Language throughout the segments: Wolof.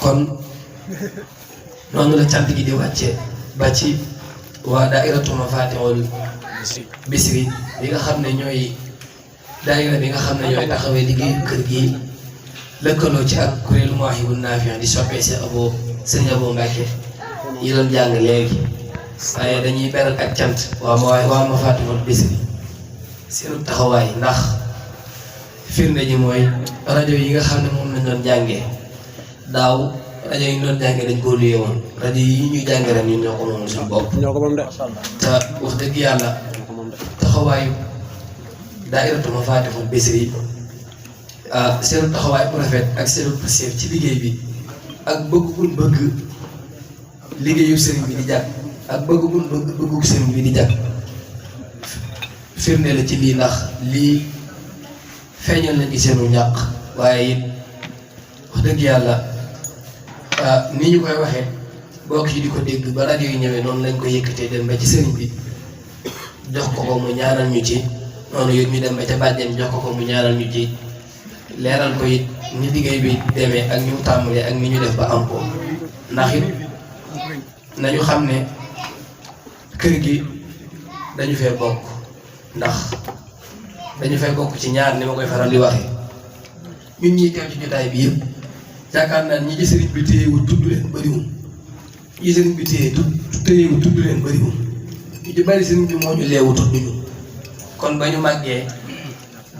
kon noonu la cant gi di wàcce ba ci waa daairatu Mafatihul Bichri bi nga xam ne ñooy daaira bi nga xam ne ñooy taxawee liggéey kër gi lëkkaloo ci ak kuréelu Mawahibou Nafih di soppee si sëñ Abo Mbacke yi doon jàng léegi waaye dañuy beral ak cant waa Mafatihul Bichri seenu taxawaay ndax firnde ji mooy rajo yi nga xam ne moom lañ doon jàngee daaw rajo yi ñu doon jàngee dañ koo luyee woon rajo yi ñuy jàngee ren ñun ñoo ko moom suñu bopp. ñoo ko moom de. te wax dëgg yàlla taxawaayu daairatu Mafatihul Bichri seenu taxawaay bu rafet ak seenu passeef ci liggéey bi ak bëgg liggéeyu sëriñ bi di jàpp ak bëggu sëriñ bi di jàpp firnde la ci lii ndax lii feeñal nañ ci seenu ñàq waaye it wax dëgg yàlla ni ñu koy waxee bokk yi di ko dégg ba rajo yi ñëwee noonu lañ ko yëkkatee dem ba ci sëriñ bi jox ko ko mu ñaanal ñu ci noonu it ñu dem ba ca bàjjen jox ko ko mu ñaanal ñu ci leeral ko it ni liggéey bi demee ak ñu tàmbalee ak ni ñu def ba am ko ndax it nañu xam ne kër gi dañu fee bokk ndax dañu fay bokk ci ñaar ni ma koy faral di waxee ñun ñiy teew ci jotaay bi yëpp yaakaar naa ñi ci sëriñ bi téyewul tudd leen bëriwul ñi sëriñ bi téyewul tudd leen bëriwul ñu ci bari sëriñ bi moo ñu leewu tudd ñu kon ba ñu màggee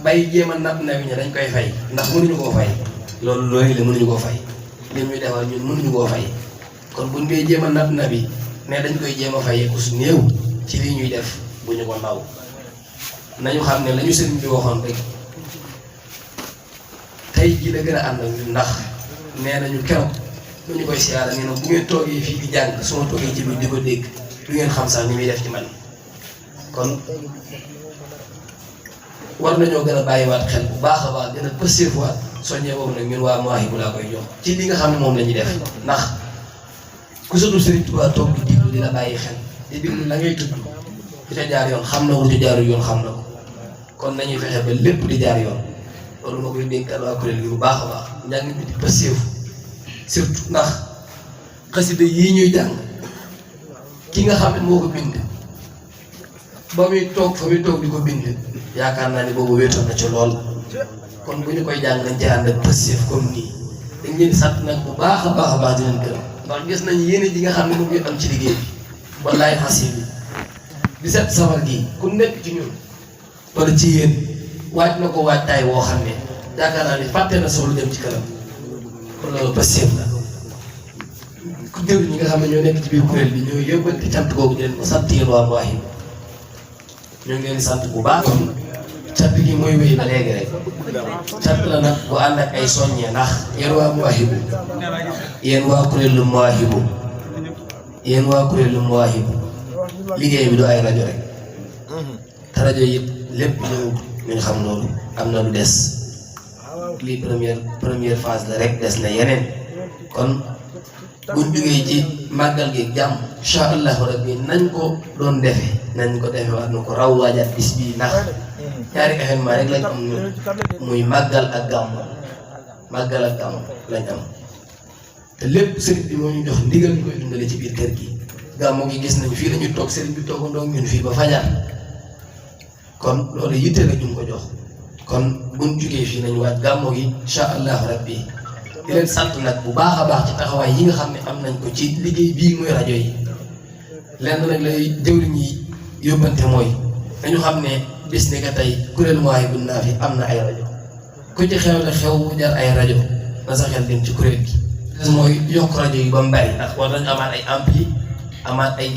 bay jéem a napp nawi ña dañ koy fay ndax mënuñu koo fay loolu la mënuñu koo fay li ñuy defal ñun mënuñu koo fay kon buñ koy jéem a napp nabi ne dañ koy jéem a fay ku su néew ci lii ñuy def bu ñu ko naw nañu xam ne lañu sëriñ bi waxoon rek tey jii la gën a ànd ak ñun ndax nee nañu keroog lu ñu koy siyaara nee na bu ngeen toogee fii di jàng su ma toogee ci biir di ko dégg du ngeen xam sax ni muy def ci man kon war nañoo gën a bàyyiwaat xel bu baax a baax gën a pëstéefuwaat soññee boobu nag ñun waa Mawahibou laa koy jox ci li nga xam ne moom la ñuy def ndax ku sotul Sëriñ Tuubaa toog di diglu di la bàyyi xel di diglu la ngay tudd di ca jaar yoon xam na wu ci jaarul yoon xam na ko kon nañuy fexe ba lépp di jaar yoon loolu moo koy dénkal waa kuréel gi bu baax a baax njàng bi di pëstéefu surtout ndax xasida yii ñuy jàng ki nga xam ne moo ko bind ba muy toog fa muy toog di ko bind yaakaar naa ni boobu wéetoon na ci lool kon bu ñu koy jàng nañ ci ànd ak pëstéef comme nii dañ leen sant nag bu baax a baax di leen gërëm ndax gis nañ yéene ji nga xam ne moom ñu am ci liggéey bi wallaay xasee bi di set safar gi ku nekk ci ñun wala ci yéen waaj na ko waajtaay woo xam ne yaakaar naa ni fàtte na soo lu dem ci kanam kon loolu pëstéef la ku déglu ñi nga xam ne ñoo nekk ci biir kuréel bi ñoo yóbbante cant googu di leen ko sant yéen waa Mawahibou ñoo ngi leen di sant bu baax kon cant gi mooy wéy ba léegi rek cant la nag bu ànd ak ay soññee ndax yéen waa Mawahibou yéen waa kuréelu Mawahibou liggéey bi du ay rajo rek te rajo yi lépp ñëw ñu xam loolu am na lu des lii première phase la rek des na yeneen kon buñ jógee ci màggal gi jàmm incha allahu rabbi nañ ko doon defe nañ ko defe waat na ko raw waajaat bis bii ndax ñaari événement rek lañ am muy màggal ak gàmm lañ am te lépp sëriñ bi moo ñu jox ndigal ñu koy dundale ci biir kër gi gàmmu gi gis nañ fii la ñu toog sëriñ bi toogandoo ñun fii ba fajar kon loolu yitte la ñu ko jox kon buñ jógee fii nañu waaj gàmmu gi incha allahu rabbi di leen sant nag bu baax a baax ci taxawaay yi nga xam ne am nañ ko ci liggéey bii mooy rajo yi lenn nag lay jëwriñ yi yóbbante mooy dañu xam ne bis ni ka tey kuréelu Mawahibou Nafih am na ay rajo ku ci xew bu jar ay rajo na sa xel dem ci kuréel gi mooy yokk rajo yi ba mu bari ndax war nañu amaat ay ampli amaat ay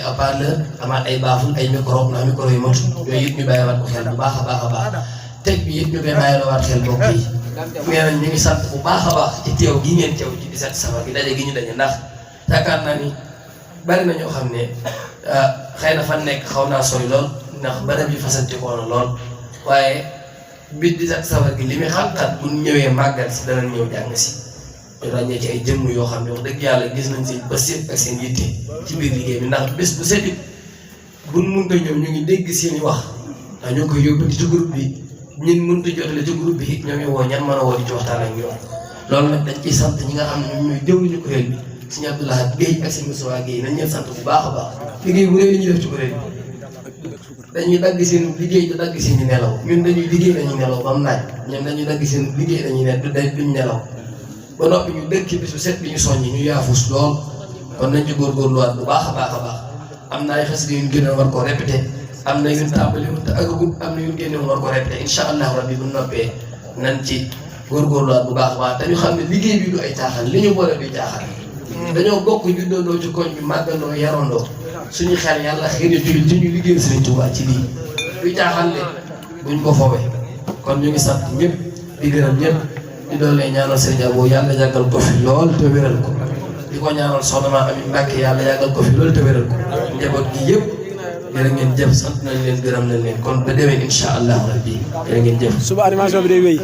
haut-parleur amaat ay baaful ay micro ndax micro yu matu yooyu it ñu bàyyiwaat ko xel bu baax a baax teg bi it ñu koy bàyyiwaat xel mbokk yi nee nañ ñu ngi sant bu baax a baax ci teew gi ngeen teew ci 17 safar gi daje gi ñu daje ndax yaakaar naa ni bari na ñoo xam ne xëy na fan nekk xaw naa sori lool ndax barab yi fasante ko na lool waaye biir 17 safar gi li muy xat-xat bu ñëwee màggal si dana ñëw jàng si ñu ràññee ci ay jëmm yoo xam ne wax dëgg yàlla gis nañ seen bës ak seen yitte ci biir liggéey bi ndax bés bu setit buñ mënta ñëw ñu ngi dégg seen i wax ndax ñoo koy yóbbati ci groupe bi ñun mënut a jotale ci groupe bi it ñoo ngi woo ñan mën a woo di ci waxtaan ak ñoom loolu nag dañ ciy sant ñi nga xam ne ñoom ñooy jëwriñu kuréel bi Sëñ Abdoulaye Guèye ak Sëñ Moussa Guèye nañ leen sant bu baax a baax liggéey bu rëy la ñuy def ci kuréel bi dañuy dagg seen liggéey te dagg seen i nelaw ñun dañuy liggéey dañuy nelaw ba mu naaj ñoom dañuy dagg seen liggéey dañuy ne duñ nelaw ba noppi ñu dëkk ci bis bu set bi ñu soññi ñu yaafus lool kon nañ ci góorgóorluwaat bu baax a baax a baax am na ay xasida yu ñu génne war koo répété am na yu ñu tàmbali te agagul am na yu ñu génne war koo répété incha allahu rabbi bu noppee nañ ci góorgóorluwaat bu baax a baax te ñu xam ne liggéey bi du ay caaxaan li ñu boole du caaxaan dañoo bokk juddandoo ci koñ bi màggandoo yarandoo suñu xel yàlla xëy na ci ñu liggéeyal Sëriñ Tuubaa ci lii du caaxaan le buñ ko foowee kon ñu ngi sant ñëpp di gërëm ñëpp di doon lay ñaanal Sëriñ Abo yàlla yàggal ko fi lool te wéral ko di ko ñaanal soxna ma Ami Mbàkke yàlla yàggal ko fi lool te wéral ko njaboot gi yëpp jërë ngeen jëf sant nañ leen gërëm nañ leen kon ba déwén incha allahu rabbi jërë ngeen jëf. suba animation bi day wéy.